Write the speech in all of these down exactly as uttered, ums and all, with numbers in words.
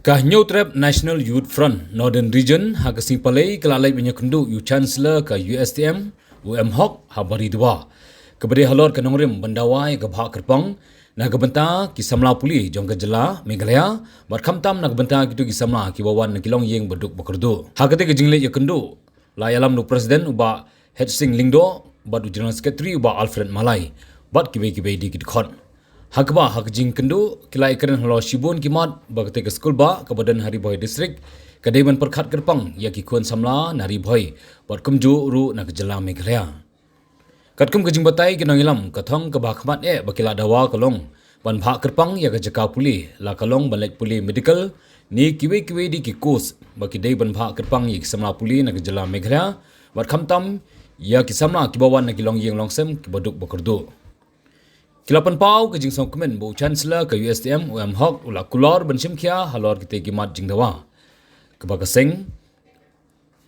Ka Hynñiewtrep National Youth Front Northern Region ha ka sngi Palei ka la leit ban ïakynduh ïa u Chancellor ka U S T M, u M Hok, ha Bari Dua, kaba dei halor ka nongrim ban dawa ïa ka bhah kyrpang na ka bynta ki samla pule jong ka jylla Meghalaya, bad khamtam na ka bynta kito ki samla kiba wan na ki longïing ba duk ba kyrduh. Ha katei ka jingleit ïakynduh la ïalam da u President u Bah Hersing Lyngdoh bad u General Secretary u Bah Alfred Malai bad kiwei kiwei de ki dkhot. Ha kaba ha ka jingkynduh ki la ïakren halor shibun ki mat ba katei ka skulbah kaba don ha Ri Bhoi District ka dei ban pyrkhat kyrpang ïa ki khun samla na Ri Bhoi bad kumjuh ruh na ka jylla Meghalaya. Katkum ka jingbatai ki nongïalam, ka thong kaba hakhmat eh ba ki la dawa ka long ban bhah kyrpang ïa ka jaka pule, la ka long ban leit pule medical ne kiwei kiwei de ki course ba ki dei ban bhah kyrpang ïa ki samla pule na ka jylla Meghalaya bad khamtam ïa ki samla kiba wan na ki longïing longsem kiba duk ba kyrduh. Ki la pynpaw ka jingsngewkmen ba u Chancellor ka U S T M, u M Hok, u la kular ban shimkhia halor kitei ki mat jingdawa, kaba ka seng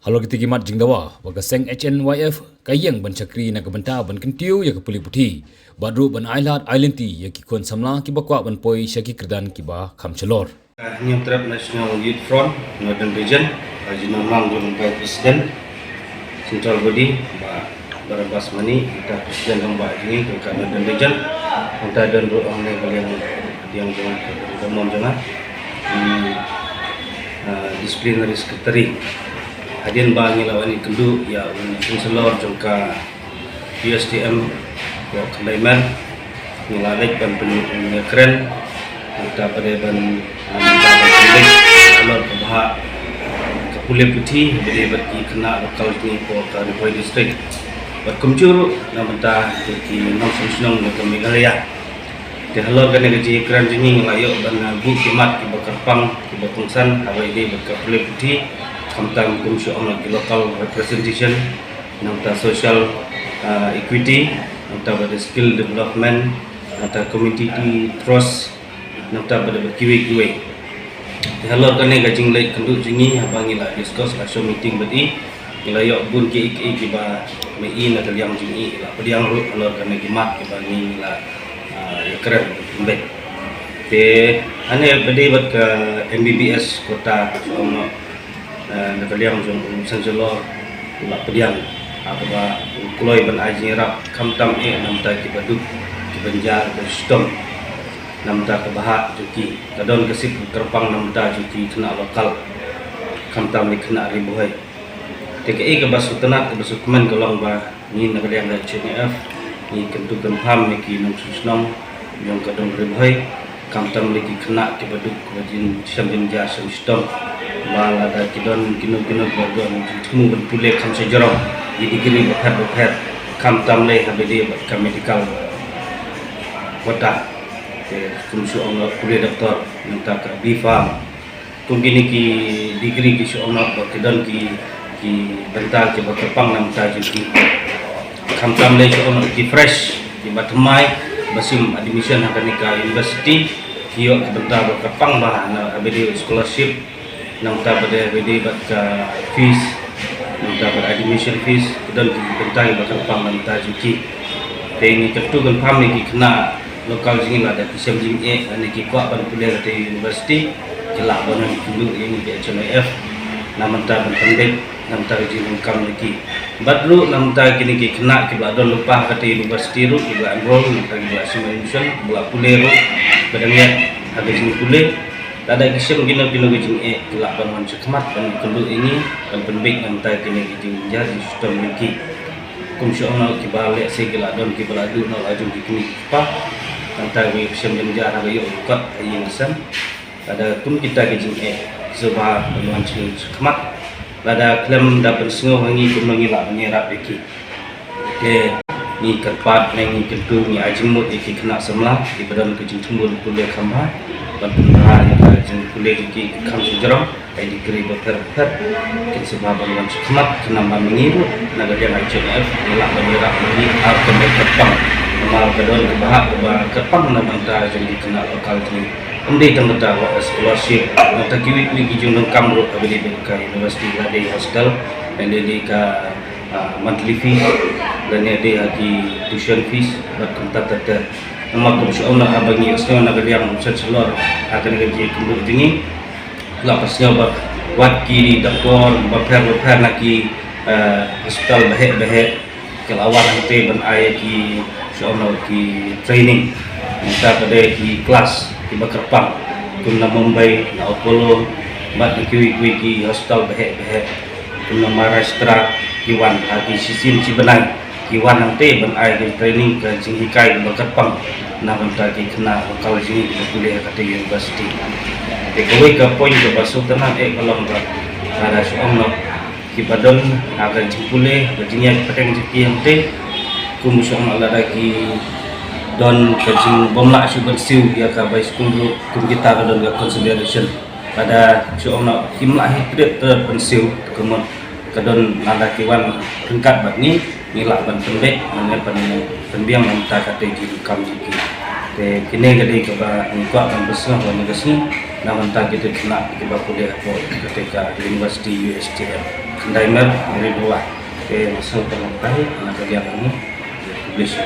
halor kitei ki mat jingdawa ba ka seng H N Y F ka ïeng ban shakri na ka bynta ban kyntiew ïa ka pule puthi bad ruh ban ailad ailynti ïa ki khun samla kiba kwah ban poi sha ki kyrdan kiba kham shalor. Hynñiewtrep National Youth Front Northern Region, ka jingïalam jong u Vice President Central Body, Bah Barabas Mani, kita President rangbah jong ngi ka Northern Region, kita don ruh hangne ka liang, liang jong nga, ka mon jong nga, hmm, ah, Disciplinary Secretary. Hadien ba ngi la wan ïakynduh ïa u Chancellor jong ka U S T M, Bah Khyndai Mer, ngi la leit ban pynïakren, nangta pat de ban, nangta ban pynleit halor ka bhah ka pule puthi, ba dei bad ki khynnah local jong ngi hapoh ka Ri Bhoi District. Bad kumjuh ruh na bynta ki nongshong shnong na ka Meghalaya. Te halor kane ka jingïakren jong ngi ngi la ïoh ban, uh, buh ki mat kiba kyrpang, kiba kongsan, haba ïadei bad ka pule puthi, khamtam kum shu ong ki local representation, nangta social, uh, equity, nangta bad skill development, nangta community trust, nangta bad kiwei kiwei. Te halor kane ka jingleit kynduh jong ngi, haba ngi la discuss, la shong meeting bad i, ngi la ïoh bun kiei kiei kiba ma i na ka liang jong i la pdiang ruh halor kane ki mat kiba ngi la, ah, ïakren bad. Te hangne ba dei bad ka M B B S quota, um, eh, na ka liang jong u Chancellor u la pdiang, ha kaba u kloi ban ai jingïarap khamtam eh na bynta kiba duk kiba jia ka shitom na bynta ka bhah jong ki, ka don ka sip kyrpang na bynta jong ki khynnah local, khamtam ki khynnah Ri Bhoi. Te kaei kaba sngewtynnat kaba sngewkmen ka long ba ngi na ka liang ka H N Y F ngi kyntu kynpham ïa ki nongshong shnong jong ka dong Ri Bhoi, khamtam ki khynnah kiba duk kiba jin shem jin ja shem shitom, ba lada ki don kino kino ba don jingthmu ban pule kham shajrong, ki degree bapher bapher, khamtam lei haba ïadei bad ka medical quota. Te kum shu ong pule doktor, nangta ka B Pharm. Kum kine ki degree ki shu ong ba ki don ki, ki bynta kiba kyrpang na bynta jong ki. Khamtam lei shu ong ki fresh, kiba thymmai ba shim admission ha kane ka university, ki ïoh ki bynta ba kyrpang bha na haba ïadei scholarship, nangta bad haba ïadei bad ka fees, nangta bad admission fees, ki don ki bynta kiba kyrpang na bynta jong ki. Te ngi kyntu kynpham ïa ki khynnah local jong ngi, lada ki shem jingeh lane ki kwah ban pule ha katei university, ki lah ban wan kynduh ïa ngi ka H N Y F na bynta ban pynbeit na bynta ka jingdonkam ïa ki. Bad ruh na bynta kine ki khynnah kiba la don lypa ha katei university ruh, kiba la enroll, na bynta kiba la shim admission, kiba la pule ruh, ba dang ïaid ha ka jingpule. Lada ki shem kino kino ki jingeh, ki lah ban wan shakhmat ban kynduh ïa ngi ban pynbeit na bynta kine ki jingjia jingshitom jong ki. Kum shu ong, kiba lehse ki la don kiba la duh na la jong ki kmie ki kpa, nangta ki shem jynjar ha ka ïoh ka kot ha ïing ha sem. Lada kum kita ki jingeh, sngewbha ban wan shakhmat. Lada khlem da pynsngew ha ngi, kumno ngi lah ban ïarap ïa ki? Te ngi kyrpad ne ngi kyntu, ngi ai jingmut ïa ki khynnah samla kiba don ka jingthmu ban pule kham bha, ban pynbha ïa ka jingpule jong ki kham shajrong, ai degree bapher bapher, kin sngewbha ban wan shakhmat. Khnang ba ma ngi ruh na ka liang H N Y F ngi lah ban ïarap ïa ki ar kynta kyrpang. Namar ka don ka bhah kaba kyrpang na bynta jong ki khynnah local jong ngi. Ym dei tang kata, wat ka scholarship, nangta kiwei kiwei ki jingdonkam ruh haba ïadei bad ka university, la dei hostel, la dei ka ah, monthly fees, lane dei ha ki tuition fees, bad kumta ter ter. Namar kum shu ong, haba ngi ïohsngew na ka liang u Chancellor ha kane ka jingïakynduh jong ngi, La pynsngew ba wat ki doktor bapher bapher na ki, eh, hospital baheh baheh ki la wan hangte ban ai ki, shu ong noh, ki training. Mynta ka dei ki klas kiba kyrpang, kum na Mumbai, na Apollo, bad na kiwei kiwei ki hospital baheh baheh, kum na Maharashtra, ki wan ha ki shisien shi bnai, ki wan hangte ban ai ki training, ka jinghikai kaba kyrpang na bynta ki khynnah ba kal jingim kiba pule ha kata university. Te kawei ka point kaba sngewtynnat eh ka long ba lada shu ong noh kiba don ha ka jingpule, ka jingïaid pateng jong ki hangte, kum shu ong noh, lada ki don ka jingbymlah shuh ban siew ïa ka bai skul ruh, kum kita ka don ka consideration. Lada shu ong noh kim lah hi trip ter ban siew, te ka mut ka don, lada ki wan ryngkat bad ngi, ngi lah ban pynbeit, ngi lah ban pynbiang na bynta kata ka jingdonkam jong ki. Te kine ka dei kaba ngi kwah ban pynsngew ha kane ka sngi na bynta kita ki khynnah kiba pule hapoh kata ka University U S T M. Khyndai mer, Mary Noah. Te nga sngewbha ban ai na ka liang ngi. Publish.